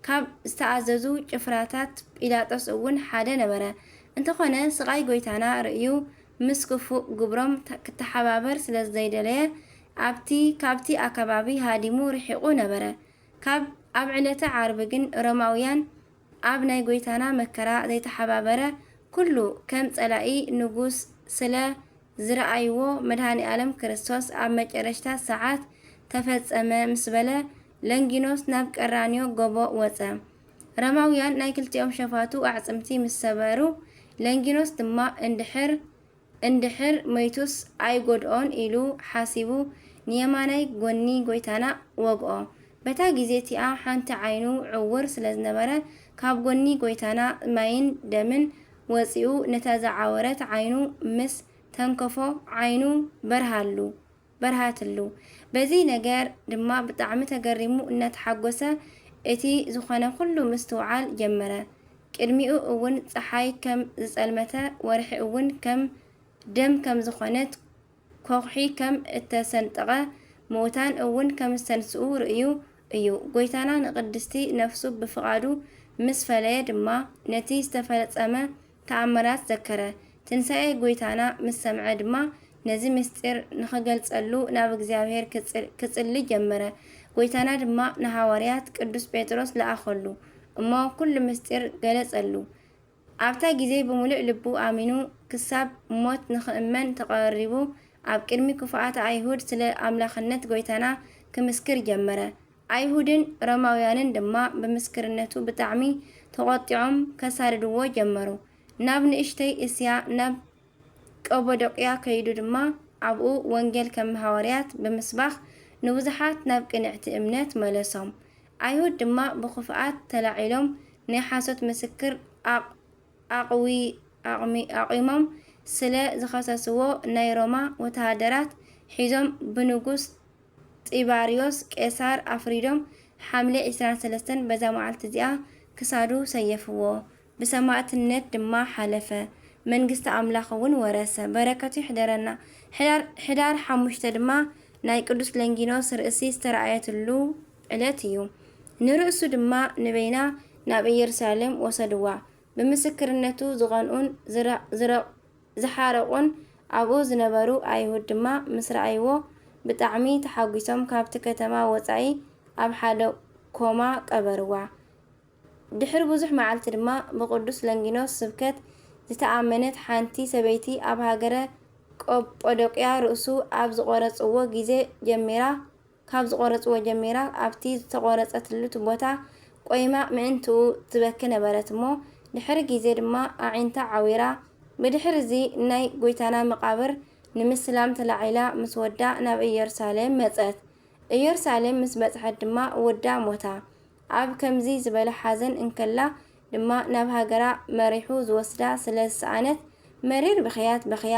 ካብ ዝተኣዘዙ ጭፍራታት ጲላጦስ እውን ሓደ ነበረ። እንተኾነ፣ ስቓይ ጎይታና ርእዩ፣ ምስ ክፉእ ግብሮም ተ-፣ ክተሓባበር ስለ ዘይደለየ፣ ኣብቲ፣ ካብቲ ኣከባቢ ሃዲሙ ርሒቑ ነበረ። ካብ፣ ኣብ ዕለተ ዓርቢ ግን ሮማውያን ኣብ ናይ ጎይታና መከራ ዘይተሓባበረ ኩሉ ከም ጸላኢ ንጉስ ስለ ዝረኣይዎ፣ መድኃኔ ዓለም ክርስቶስ ኣብ መጨረሽታ ሰዓት ተፈጸመ ምስ በለ፣ ለንጊኖስ ናብ ቀራንዮ ጎቦ ወጸ። ሮማውያን ናይ ክልቲኦም ሸፋቱ ኣዕጽምቲ ምስ ሰበሩ፣ ለንጊኖስ ድማ እንድሕር፣ እንድሕር መይቱስ ኣይጎድኦን ኢሉ ሓሲቡ፣ ንየማናይ ጎኒ ጎይታና ወግኦ። በታ ግዜ እቲኣ ሓንቲ ዓይኑ ዕውር ስለ ዝነበረ፣ ካብ ጎኒ ጎይታና ማይን ደምን ወጺኡ፣ ነታ ዝዓወረት ዓይኑ ምስ ተንከፎ፣ ዓይኑ በርሃሉ፣ በርሃትሉ። በዚ ነገር ድማ ብጣዕሚ ተገሪሙ እናተሓጎሰ፣ እቲ ዝኾነ ኩሉ ምስትውዓል ጀመረ። ቅድሚኡ እውን ጸሓይ ከም ዝጸልመተ፣ ወርሒ እውን ከም ደም ከም ዝኾነት፣ ኮኽሒ ከም እተሰንጠቐ፣ ምዉታን እውን ከም ዝተንስኡ ርእዩ እዩ። ጎይታና ንቅድስቲ ነፍሱ ብፍቓዱ ምስ ፈለየ ድማ፣ ነቲ ዝተፈጸመ ተኣምራት ዘከረ። ትንሳኤ ጎይታና ምስ ሰምዐ ድማ፣ ነዚ ምስጢር ንኽገልጸሉ ናብ እግዚኣብሔር ክጽ-፣ ክጽሊ ጀመረ። ጎይታና ድማ ንሃዋርያት ቅዱስ ጴጥሮስ ለኣኸሉ፣ እሞ ኩሉ ምስጢር ገለጸሉ። ኣብታ ግዜ ብምሉእ ልቡ ኣሚኑ፣ ክሳብ ሞት ንኽእመን ተቐሪቡ፣ ኣብ ቅድሚ ክፉኣት ኣይሁድ ስለ ኣምላኽነት ጎይታና ክምስክር ጀመረ። ኣይሁድን ሮማውያንን ድማ ብምስክርነቱ ብጣዕሚ ተቖጢዖም ከሳድድዎ ጀመሩ። ናብ ንእሽተይ እስያ፣ ናብ ቀቦዶቅያ ከይዱ ድማ ኣብኡ ወንጌል ከም ሃዋርያት ብምስባኽ ንብዙሓት ናብ ቅንዕቲ እምነት መለሶም። ኣይሁድ ድማ ብኽፉኣት ተላዒሎም ናይ ሓሶት ምስክር ኣቕ-፣ ኣቕዊ-፣ ኣቕሚ-፣ ኣቒሞም ስለ ዝኸሰስዎ ናይ ሮማ ወተሃደራት ሒዞም ብንጉስ ጢባርዮስ ቄሳር ኣፍሪዶም ሓምለ ዕስራን ሰለስተን በዛ መዓልቲ እዚኣ ክሳዱ ሰየፍዎ። ብሰማእትነት ድማ ሓለፈ። መንግስቲ ኣምላኽ እውን ወረሰ። በረከቱ ይሕደረና። ሕዳር፣ ሕዳር ሓሙሽተ ድማ ናይ ቅዱስ ለንጊኖስ ርእሲ ዝተራእየትሉ ዕለት እዩ። ንርእሱ ድማ ንበይና ናብ ኢየሩሳሌም ወሰድዋ። ብምስክርነቱ ዝቐንኡን ዝረ-፣ ዝረ-፣ ዝሓረቑን ኣብኡ ዝነበሩ ኣይሁድ ድማ ምስ ረኣይዎ ብጣዕሚ ተሓጒሶም ካብቲ ከተማ ወጻኢ ኣብ ሓደ ኮማ ቀበርዋ። ድሕሪ ብዙሕ መዓልቲ ድማ ብቅዱስ ለንጊኖስ ስብከት ዝተኣመነት ሓንቲ ሰበይቲ ኣብ ሃገረ ቆጶዶቅያ ርእሱ ኣብ ዝቆረጽዎ ግዜ ጀሚራ ካብ ዝቆረጽዎ ጀሚራ ኣብቲ ዝተቆረጸትሉ ቦታ ቆይማ ምእንትኡ ትበኪ ነበረት እሞ፣ ድሕሪ ግዜ ድማ ኣዒንታ ዓዊራ። ብድሕሪ እዚ ናይ ጎይታና መቓብር ንምስላም ተላዒላ ምስ ወዳ ናብ ኢየሩሳሌም መጸት። ኢየሩሳሌም ምስ በጽሐት ድማ ወዳ ሞታ። ኣብ ከምዚ ዝበለ ሓዘን እንከላ ድማ ናብ ሃገራ መሪሑ ዝወስዳ ስለ ዝሰኣነት መሪር ብኽያት በኽያ።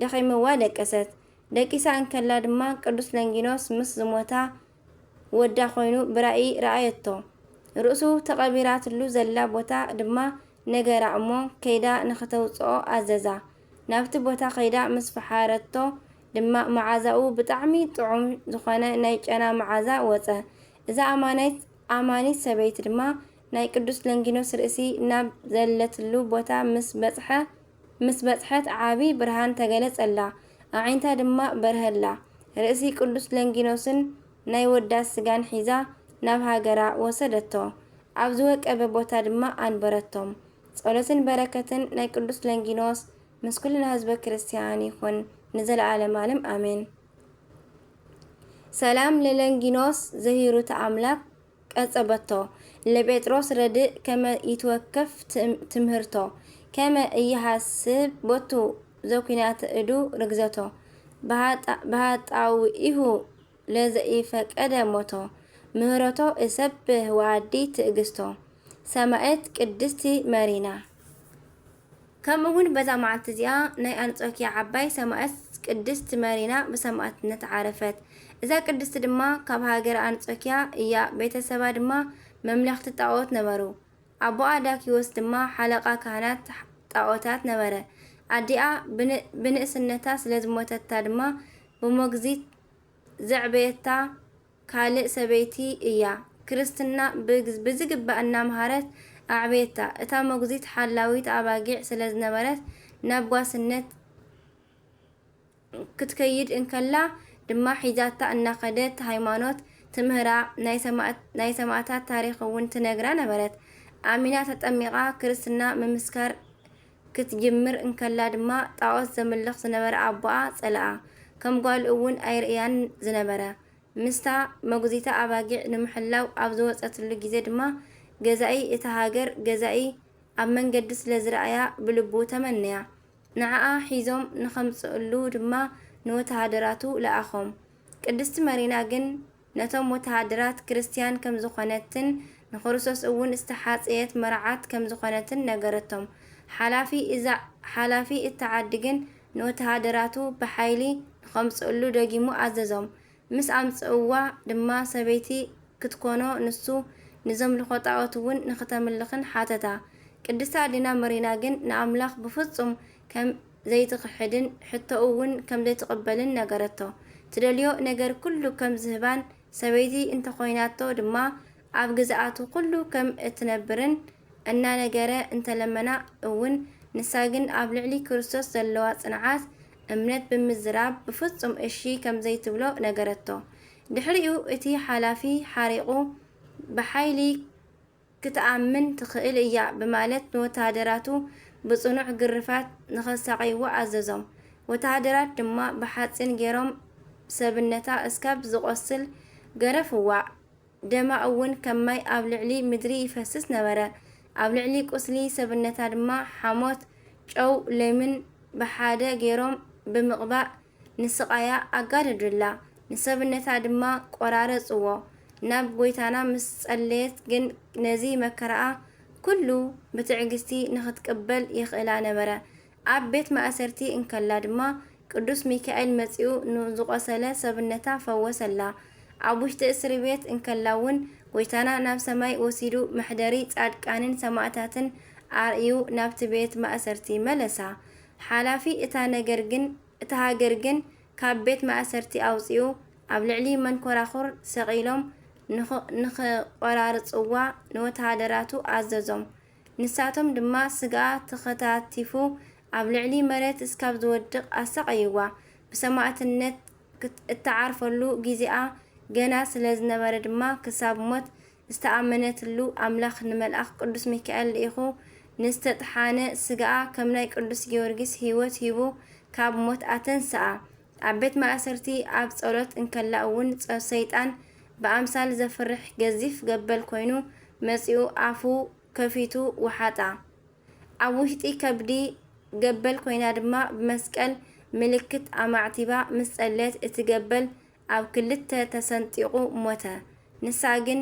ደኺምዋ ደቀሰት። ደቂሳ እንከላ ድማ ቅዱስ ለንጊኖስ ምስ ዝሞታ ወዳ ኮይኑ ብራእይ ረኣየቶ። ርእሱ ተቐቢራትሉ ዘላ ቦታ ድማ ነገራ እሞ ከይዳ ንኽተውፅኦ ኣዘዛ። ናብቲ ቦታ ከይዳ ምስ ፈሓረቶ ድማ መዓዛኡ ብጣዕሚ ጥዑም ዝኾነ ናይ ጨና መዓዛ ወፀ። እዛ ኣማናይት ኣማኒት ሰበይቲ ድማ ናይ ቅዱስ ለንጊኖስ ርእሲ ናብ ዘለትሉ ቦታ ምስ በፅሐ ምስ በጽሐት ዓቢ ብርሃን ተገለጸላ፣ ኣዒንታ ድማ በርሀላ። ርእሲ ቅዱስ ለንጊኖስን ናይ ወዳ ስጋን ሒዛ ናብ ሃገራ ወሰደቶ፣ ኣብ ዝወቀበ ቦታ ድማ ኣንበረቶም። ጸሎትን በረከትን ናይ ቅዱስ ለንጊኖስ ምስ ኩልና ህዝበ ክርስቲያን ይኹን ንዘለዓለም ዓለም ኣሜን። ሰላም ለለንጊኖስ ዘሂሩተ ኣምላክ ቀጸበቶ ለጴጥሮስ ረድእ ከመ ይትወከፍ ትም- ትምህርቶ ከመ እይሃስብ ቦቱ ዘኩናተ እዱ ርግዘቶ ብሃጣ- ብሃጣውኢሁ ለዘኢፈቀደ ሞቶ ምህረቶ እሰብህ ወኣዲ ትእግስቶ ሰማዕት ቅድስቲ መሪና። ከምኡ እውን በዛ መዓልቲ እዚኣ ናይ ኣንጾኪያ ዓባይ ሰማዕት ቅድስት መሪና ብሰማዕትነት ዓረፈት። እዛ ቅድስቲ ድማ ካብ ሃገረ ኣንጾኪያ እያ። ቤተሰባ ድማ መምለኽቲ ጣዖት ነበሩ። ኣቦኣ ዳኪዎስ ድማ ሓለቓ ካህናት ጣዖታት ነበረ። ኣዲኣ ብን- ብንእስነታ ስለ ዝሞተታ ድማ ብሞግዚት ዘዕበየታ ካልእ ሰበይቲ እያ። ክርስትና ብግ- ብዝግባእ እናምሃረት ኣዕበየታ። እታ ሞግዚት ሓላዊት ኣባጊዕ ስለ ዝነበረት ናብ ጓስነት ክትከይድ እንከላ ድማ ሒዛታ እናኸደት ሃይማኖት ትምህራ፣ ናይ ሰማእት- ናይ ሰማእታት ታሪኽ እውን ትነግራ ነበረት። ኣሚና ተጠሚቓ ክርስትና ምምስካር ክትጅምር እንከላ ድማ ጣዖት ዘምልኽ ዝነበረ ኣቦኣ ጸልኣ። ከም ጓሉ እውን ኣይርእያን ዝነበረ። ምስታ መጉዚታ ኣባጊዕ ንምሕላው ኣብ ዝወጸትሉ ግዜ ድማ ገዛኢ እታ ሃገር ገዛኢ ኣብ መንገዲ ስለ ዝረኣያ ብልቡ ተመነያ። ንዓኣ ሒዞም ንኸምጽእሉ ድማ ንወተሃደራቱ ለኣኾም። ቅድስቲ መሪና ግን ነቶም ወተሃደራት ክርስትያን ከም ዝኾነትን ንክርስቶስ እውን ዝተሓጽየት መርዓት ከም ዝኾነትን ነገረቶም። ሓላፊ እዛ ሓላፊ እታ ዓዲ ግን ንወተሃደራቱ ብሓይሊ ንኸምጽእሉ ደጊሙ ኣዘዞም። ምስ ኣምጽእዋ ድማ ሰበይቲ ክትኮኖ ንሱ ንዘምልኾ ጣዖት እውን ንኽተምልኽን ሓተታ። ቅድስቲ ኣዴና መሪና ግን ንኣምላኽ ብፍጹም ከም ዘይትኽሕድን ሕቶኡ እውን ከም ዘይትቕበልን ነገረቶ። ትደልዮ ነገር ኩሉ ከም ዝህባን ሰበይቲ እንተኾይናቶ ድማ ኣብ ግዝኣቱ ኩሉ ከም እትነብርን እናነገረ እንተለመና እውን ንሳ ግን ኣብ ልዕሊ ክርስቶስ ዘለዋ ጽንዓት እምነት ብምዝራብ ብፍጹም እሺ ከም ዘይትብሎ ነገረቶ። ድሕሪኡ እቲ ሓላፊ ሓሪቑ ብሓይሊ ክትኣምን ትኽእል እያ ብማለት ንወተሃደራቱ ብጽኑዕ ግርፋት ንኸሳቕይዎ ኣዘዞም። ወተሃደራት ድማ ብሓጺን ገይሮም ሰብነታ እስካብ ዝቖስል ገረፍዋ። ደማ እውን ከም ማይ ኣብ ልዕሊ ምድሪ ይፈስስ ነበረ። ኣብ ልዕሊ ቁስሊ ሰብነታ ድማ ሓሞት፣ ጨው፣ ለይምን ብሓደ ገይሮም ብምቕባእ ንስቓያ ኣጋደዱላ። ንሰብነታ ድማ ቆራረጽዎ። ናብ ጎይታና ምስ ጸለየት ግን ነዚ መከራኣ ኩሉ ብትዕግስቲ ንኽትቅበል ይኽእላ ነበረ። ኣብ ቤት ማእሰርቲ እንከላ ድማ ቅዱስ ሚካኤል መጺኡ ንዝቆሰለ ሰብነታ ፈወሰላ። ኣብ ውሽጢ እስሪ ቤት እንከላ እውን ጎይታና ናብ ሰማይ ወሲዱ መሕደሪ ጻድቃንን ሰማእታትን ኣርእዩ ናብቲ ቤት ማእሰርቲ መለሳ። ሓላፊ እታ ነገር ግን እታ ሃገር ግን ካብ ቤት ማእሰርቲ ኣውጺኡ ኣብ ልዕሊ መንኮራኹር ሰቒሎም ንኽ- ንኽቆራርጽዋ ንወተሃደራቱ ኣዘዞም። ንሳቶም ድማ ስጋኣ ተኸታቲፉ ኣብ ልዕሊ መሬት እስካብ ዝወድቕ ኣሳቐይዋ። ብሰማእትነት ክት- እትዓርፈሉ ግዜኣ ገና ስለ ዝነበረ ድማ ክሳብ ሞት ዝተኣመነትሉ ኣምላኽ ንመልኣኽ ቅዱስ ሚካኤል ልኢኹ ንዝተጥሓነ ስጋኣ ከም ናይ ቅዱስ ጊዮርጊስ ህይወት ሂቡ ካብ ሞት ኣተንስኣ። ኣብ ቤት ማእሰርቲ ኣብ ጸሎት እንከላ እውን ጸ-፣ ሰይጣን ብኣምሳል ዘፍርሕ ገዚፍ ገበል ኮይኑ መጺኡ ኣፉ ከፊቱ ወሓጣ። ኣብ ውሽጢ ከብዲ ገበል ኮይና ድማ ብመስቀል ምልክት ኣማዕቲባ ምስ ጸለየት እቲ ገበል ኣብ ክልተ ተሰንጢቑ ሞተ። ንሳ ግን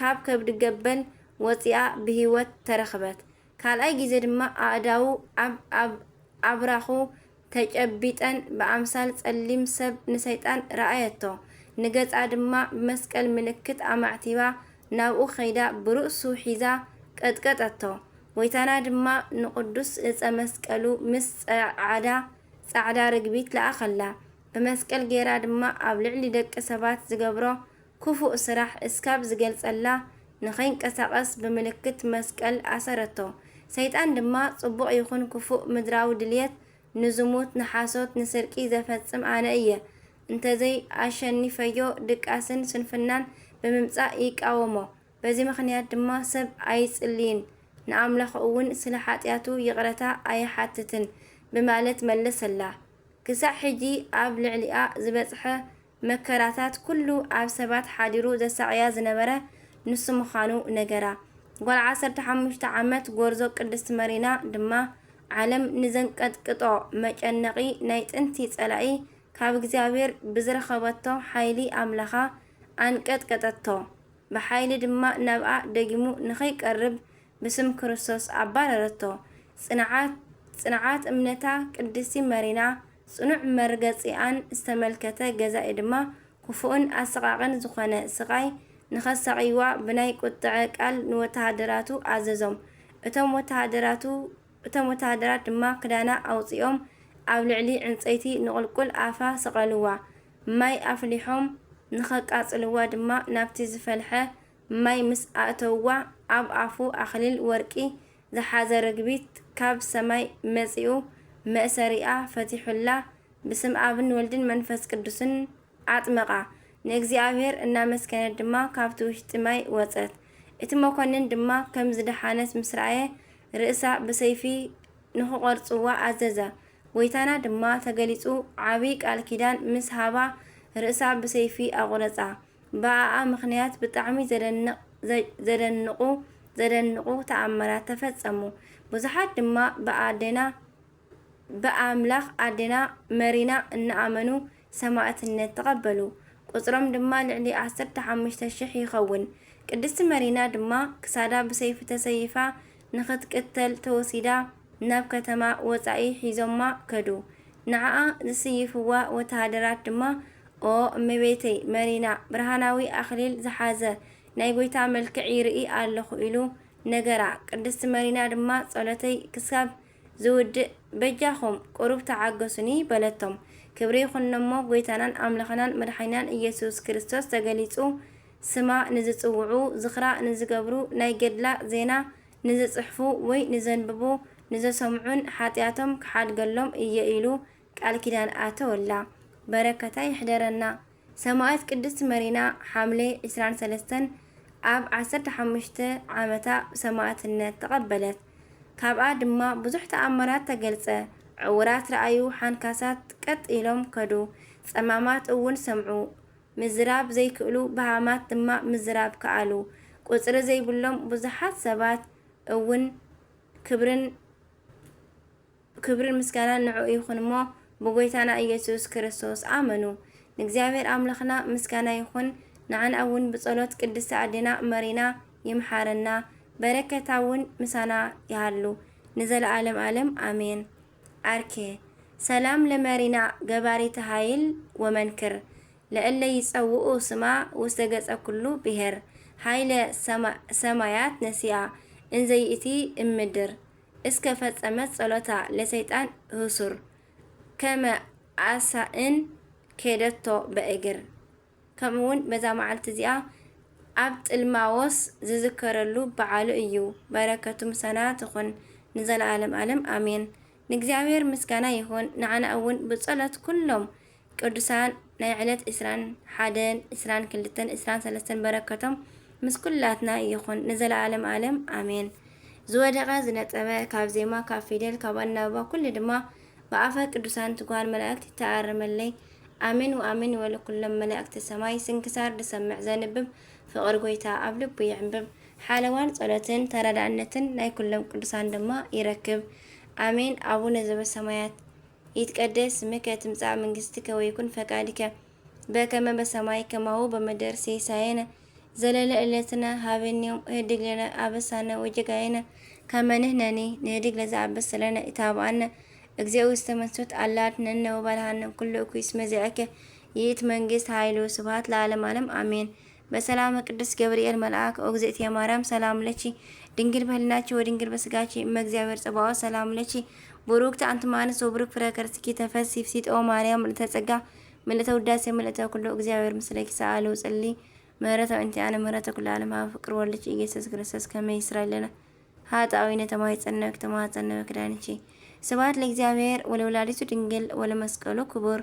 ካብ ከብዲ ገበል ወጺኣ ብህይወት ተረኽበት። ካልኣይ ግዜ ድማ ኣእዳዉ ኣብ፣ ኣብ ኣብራኹ ተጨቢጠን ብኣምሳል ጸሊም ሰብ ንሰይጣን ረኣየቶ። ንገጻ ድማ ብመስቀል ምልክት ኣማዕቲባ ናብኡ ከይዳ ብርእሱ ሒዛ ቀጥቀጠቶ። ጎይታና ድማ ንቕዱስ እፀ መስቀሉ ምስ ጸዓዳ፣ ጻዕዳ ርግቢት ለኣኸላ። ብመስቀል ገይራ ድማ ኣብ ልዕሊ ደቂ ሰባት ዝገብሮ ክፉእ ስራሕ እስካብ ዝገልጸላ ንኸይንቀሳቐስ ብምልክት መስቀል ኣሰረቶ። ሰይጣን ድማ ጽቡቕ ይኹን ክፉእ ምድራዊ ድልየት ንዝሙት፣ ንሓሶት፣ ንስርቂ ዘፈጽም ኣነ እየ። እንተዘይ ኣሸኒፈዮ ድቃስን ስንፍናን ብምምጻእ ይቃወሞ። በዚ ምኽንያት ድማ ሰብ ኣይጽልይን፣ ንኣምላኽ እውን ስለ ሓጢኣቱ ይቕረታ ኣይሓትትን ብማለት መለሰላ። ክሳዕ ሕጂ ኣብ ልዕሊኣ ዝበጽሐ መከራታት ኩሉ ኣብ ሰባት ሓዲሩ ዘሳቕያ ዝነበረ ንሱ ምዃኑ ነገራ። ጓል ዓሰርተ ሓሙሽተ ዓመት ጎርዞ ቅድስት መሪና ድማ ዓለም ንዘንቀጥቅጦ መጨነቒ ናይ ጥንቲ ጸላኢ ካብ እግዚኣብሔር ብዝረኸበቶ ሓይሊ ኣምላኻ ኣንቀጥቀጠቶ። ብሓይሊ ድማ ናብኣ ደጊሙ ንኸይቀርብ ብስም ክርስቶስ ኣባረረቶ። ጽንዓት፣ ጽንዓት እምነታ ቅድስቲ መሪና ጽኑዕ መርገጺኣን ዝተመልከተ ገዛኢ ድማ ክፉእን ኣሰቓቕን ዝኾነ ስቓይ ንኸሳቕይዋ ብናይ ቁጥዐ ቃል ንወተሃደራቱ ኣዘዞም። እቶም ወተሃደራቱ፣ እቶም ወተሃደራት ድማ ክዳና ኣውጺኦም ኣብ ልዕሊ ዕንጸይቲ ንቑልቁል ኣፋ ሰቐልዋ። ማይ ኣፍሊሖም ንኸቃጽልዋ ድማ ናብቲ ዝፈልሐ ማይ ምስ ኣእተውዋ፣ ኣብ ኣፉ ኣኽሊል ወርቂ ዝሓዘ ርግቢት ካብ ሰማይ መጺኡ መእሰሪኣ ፈቲሑላ፣ ብስም ኣብን ወልድን መንፈስ ቅዱስን ኣጥመቓ። ንእግዚኣብሔር እናመስገነት ድማ ካብቲ ውሽጢ ማይ ወጸት። እቲ መኮንን ድማ ከም ዝደሓነት ምስ ረኣየ፣ ርእሳ ብሰይፊ ንኽቖርጽዋ ኣዘዘ። ጎይታና ድማ ተገሊጹ ዓቢ ቃል ኪዳን ምስ ሃባ፣ ርእሳ ብሰይፊ ኣቑረጻ። ብኣኣ ምኽንያት ብጣዕሚ ዘደንቕ፣ ዘ-፣ ዘደንቑ፣ ዘደንቑ ተኣምራት ተፈጸሙ። ብዙሓት ድማ ብኣዴና፣ ብኣምላኽ ኣዴና መሪና እናኣመኑ ሰማእትነት ተቐበሉ። ቁጽሮም ድማ ልዕሊ ዓሰርተ ሓሙሽተ ሽሕ ይኸውን። ቅድስቲ መሪና ድማ ክሳዳ ብሰይፊ ተሰይፋ ንኽትቅተል ተወሲዳ ናብ ከተማ ወጻኢ ሒዞማ ከዱ። ንዓኣ ዝስይፍዋ ወተሃደራት ድማ፣ "ኦ እመቤተይ መሪና፣ ብርሃናዊ ኣኽሊል ዝሓዘ ናይ ጐይታ መልክዕ ይርኢ ኣለኹ" ኢሉ ነገራ። ቅድስቲ መሪና ድማ፣ "ጸሎተይ ክሳብ ዝውድእ በጃኹም ቁሩብ ተዓገሱኒ" በለቶም። ክብሪ ይኹን እሞ ጐይታናን ኣምላኽናን መድሓኒናን ኢየሱስ ክርስቶስ ተገሊጹ፣ ስማ ንዝጽውዑ፣ ዝኽራ ንዝገብሩ፣ ናይ ገድላ ዜና ንዝጽሕፉ ወይ ንዘንብቡ ንዘሰምዑን ሓጢኣቶም ክሓድገሎም እየ ኢሉ ቃል ኪዳን ኣተወላ። በረከታ ይሕደረና። ሰማእት ቅድስት መሪና ሓምሌ ዕስራን ሰለስተን ኣብ ዓሰርተ ሓሙሽተ ዓመታ ሰማእትነት ተቐበለት። ካብኣ ድማ ብዙሕ ተኣምራት ተገልጸ። ዕውራት ረኣዩ፣ ሓንካሳት ቀጥ ኢሎም ከዱ፣ ጸማማት እውን ሰምዑ፣ ምዝራብ ዘይክእሉ በሃማት ድማ ምዝራብ ከኣሉ። ቁጽሪ ዘይብሎም ብዙሓት ሰባት እውን ክብርን፣ ክብርን ምስጋናን ንዕኡ ይኹን እሞ ብጎይታና ኢየሱስ ክርስቶስ ኣመኑ። ንእግዚኣብሔር ኣምላኽና ምስጋና ይኹን፣ ንዓና እውን ብጸሎት ቅድስቲ ኣዴና መሪና ይምሓረና፣ በረከታ እውን ምሳና ይሃሉ ንዘለዓለም ዓለም ኣሜን። ኣርኬ ሰላም ለመሪና ገባሪተ ኃይል ወመንክር ለእለ ይጸውኡ ስማ ውስተ ገጸ ኩሉ ብሔር ኃይለ ሰማ-፣ ሰማያት ነሲኣ እንዘይእቲ እምድር እስከ ፈጸመት ጸሎታ ለሰይጣን ህሱር ከመ ኣሳእን ኬደቶ በእግር። ከምኡ እውን በዛ መዓልቲ እዚኣ ኣብ ጥልማዎስ ዝዝከረሉ በዓሉ እዩ። በረከቱ ምሳና ትኹን ንዘለዓለም ዓለም ኣሜን። ንእግዚኣብሔር ምስጋና ይኹን። ንዓና እውን ብጸሎት ኩሎም ቅዱሳን ናይ ዕለት ዕስራን ሓደን፣ ዕስራን ክልተን፣ ዕስራን ሰለስተን በረከቶም ምስ ኩላትና ይኹን ንዘለዓለም ዓለም ኣሜን። ዝወደቐ ዝነጠበ ካብ ዜማ ካብ ፊደል ካብ ኣናብባ ኩሉ ድማ ብኣፈ ቅዱሳን ትጓል መላእክት ይተኣረመለይ። ኣሜን ወኣሜን ይበሉ ኩሎም መላእክቲ ሰማይ። ስንክሳር ዝሰምዕ ዘንብብ ፍቕሪ ጎይታ ኣብ ልቡ ይዕንብብ። ሓለዋን ጸሎትን ተረዳእነትን ናይ ኩሎም ቅዱሳን ድማ ይረክብ። ኣሜን። ኣቡነ ዘበሰማያት ይትቀደስ ስምከ ትምጻእ መንግስትከ ወይኩን ፈቃድከ በከመ በሰማይ ከማሁ በምድር። ሲሳየነ ዘለለ ዕለትነ ሀበነ ዮም ህድግ ለነ አበሳነ ወጌጋየነ ከመ ንሕነኒ ንህድግ ለዘአበሰ ለነ ኢታብአነ። እግዚኦ ውስተ መንሱት አላ አድኅነነ ወባልሐነ ኩሉ እኩይ እስመ ዚአከ ይእቲ መንግስት ኃይሉ ስብሐት ለዓለመ ዓለም አሜን። በሰላመ ቅዱስ ገብርኤል መልአክ ኦግዝእትየ ማርያም ሰላም ለኪ ድንግል በህልናኪ ወድንግል በስጋኪ እመ እግዚአብሔር ጸባኦት ሰላም ለኪ ቡሩክት አንቲ እም አንስት ወቡሩክ ፍሬ ከርስኪ ተፈሲ ፍሲጦ ማርያም ምልዕተ ጸጋ ምልዕተ ውዳሴ ምልዕተ ኩሉ እግዚአብሔር ምስለኪ ሰአሊ ወጸሊ ምህረተ እንቲአነ ምህረተ ኩሉ ዓለም ሀበ ፍቅር ወልድኪ ኢየሱስ ክርስቶስ ከመ ይስራይ ለነ ኃጣዊ ነተማይጸነወ ክተማጸነወ ክዳንኪ። ስብሐት ለእግዚአብሔር ወለወላዲቱ ድንግል ወለመስቀሉ ክቡር።